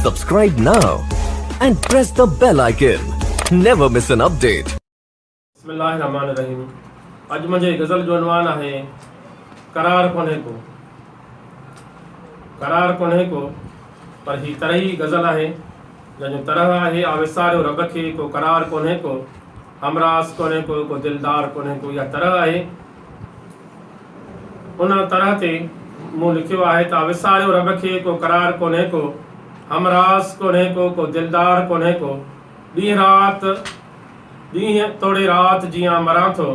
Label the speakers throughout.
Speaker 1: Subscribe now and press the bell icon. Never miss an update.
Speaker 2: بسم الله الرحمٰن الرحيم اڄ منهنجي غزل جو عنوان آهي قرار ڪونهي ڪو قرار ڪونهي ڪو پر هي طرحي غزل آهي جنهن جو طرح آهي آ وساريو رب کي ڪو قرار ڪونهي ڪو همراز ڪونهي ڪو ڪو دلدار ڪونهي ڪو اها طرح آهي ان طرح تي مون لکيو آهي ته وساريو رب کي ڪو قرار ڪونهي ڪو، همراز ڪونهي ڪو، ڪو دلدار ڪونهي ڪو، ڏينهن رات ڏينهن توڙي رات جيان مران ٿو،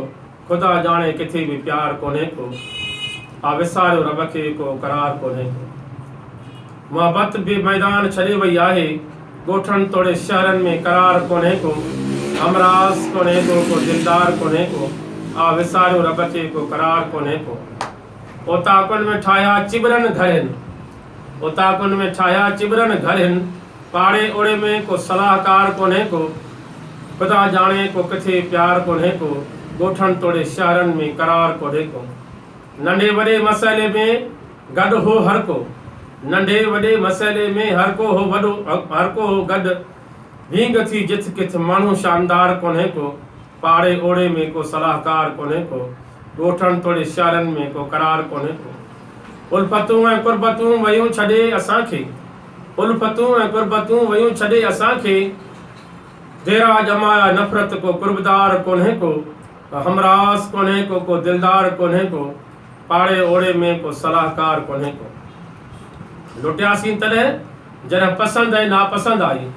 Speaker 2: خدا ڄاڻي ڪٿي به پيار ڪونهي ڪو، آ وساريو رب کي ڪو قرار ڪونهي ڪو. محبت به ميدان ڇڏي وئي آهي، ڳوٺن توڙي شهرن ۾ قرار ڪونهي ڪو، همراز ڪونهي ڪو، ڪو دلدار ڪونهي ڪو، آ وساريو رب کي ڪو قرار ڪونهي ڪو. اوطاقن ۾ ٺاهيا چٻرن گهر هن، اوطاقن ۾ ٺاهيا چٻرن گهر هن، پاڙي اوڙي ۾ ڪو صلاحڪار ڪونهي ڪو، خدا ڄاڻي ڪو ڪٿي پيار ڪونهي ڪو، ڳوٺن توڙي شهرن ۾ قرار ڪونهي ڪو. ننڍي وڏي مسئلي ۾ گڏ هو هر ڪو. ننڍي وڏي مسئلي ۾ هر ڪو هو وڏو هر ڪو هو گڏ. ڀينگ ٿي جٿ ڪٿ ماڻهو شاندار ڪونهي ڪو. پاڙي اوڙي ۾ ڪو صلاحڪار ڪونهي ڪو. ڳوٺن توڙي شهرن ۾ ڪو قرار ڪونهي ڪو. الفتون ۽ قربتون ويون ڇڏي اسان کي. الفتون ۽ قربتون ويون ڇڏي اسان کي. ديرا ڄمايا نفرت ڪو قربدار ڪونهي ڪو. همراز ڪونهي ڪو، ڪو دلدار ڪونهي ڪو، پاڙي اوڙي ۾ ڪو صلاحڪار ڪونهي ڪو. لٽياسين تڏهن جڏهن پسند ۽ ناپسند آئي،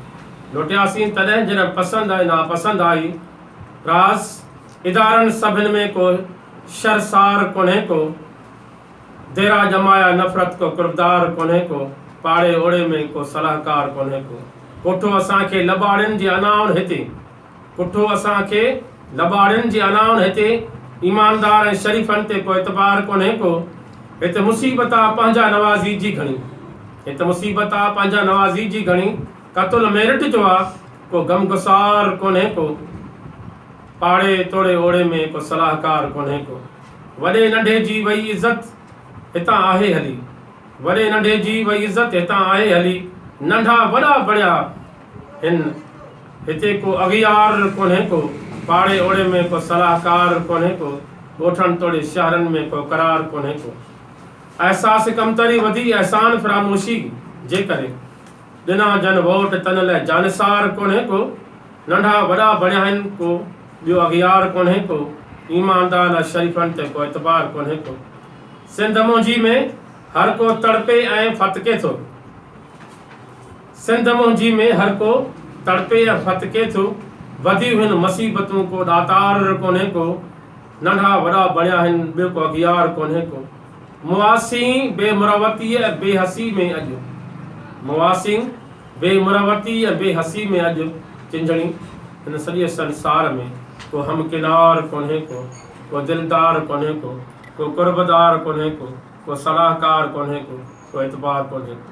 Speaker 2: لٽياسين تڏهن جڏهن پسند ۽ ناپسند آئي، راز ادارن سڀن ۾ ڪو شرسار ڪونهي ڪو، ديرا ڄمايا نفرت ڪو قربدار ڪونهي ڪو، پاڙي اوڙي ۾ ڪو صلاحڪار ڪونهي ڪو. ڪوٺو اسان کي لٻاڙين جي انائن هتي. ڪٺو اسان کي لٻاڙين جي انائن هتي ايماندار ۽ شريفن تي ڪو اعتبار ڪونهي ڪو هت مصيبت آ پنهنجا نوازي جي گهڻي هت مصيبت آ پنهنجا نوازي جي گهڻي قتل ميرٽ جو آ ڪو غمگسار ڪونهي ڪو پاڙي توڙي اوڙي ۾ ڪو صلاحڪار ڪونهي ڪو وڏي ننڍي جي وئي عزت هتان آهي هلي وڏي ننڍي جي وئي عزت هتان آهي هلي ننڍا وڏا بڻيا هن هتي ڪو اغيار ڪونهي ڪو، پاڙي اوڙي ۾ ڪو صلاحڪار ڪونهي ڪو، ڳوٺن توڙي شهرن ۾ ڪو قرار ڪونهي ڪو. احساس ڪمتري وڌي احسان فراموشي جي ڪري، ڏنا جن ووٽ تن لئه جانثار ڪونهي ڪو، ننڍا وڏا بڻيا هن ڪو ٻيو اغيار ڪونهي ڪو، ايماندار ۽ شريفن تي ڪو اعتبار ڪونهي ڪو. سنڌ منهنجي ۾ هر ڪو تڙپي ۽ ڦٿڪي ٿو. سنڌ منهنجي ۾ هر ڪو تڙپي ۽ ڦٿڪي ٿو، وڌيون هن مصيبتون ڪو ڏاتار ڪونهي ڪو، ننڍا وڏا بڻيا هن ٻيو ڪو اغيار ڪونهي ڪو. مواسين بي مروتيء ۽ بي حسي ۾ اڄ مواسين بي مروتي ۽ بي حسي ۾ اڄ چنجڻي هن سڄي سنسار ۾ ڪو همڪنار ڪونهي ڪو، ڪو دلدار ڪونهي ڪو، ڪو قربدار ڪونهي ڪو، ڪو صلاحڪار ڪونهي ڪو، ڪو اعتبار ڪونهي ڪو.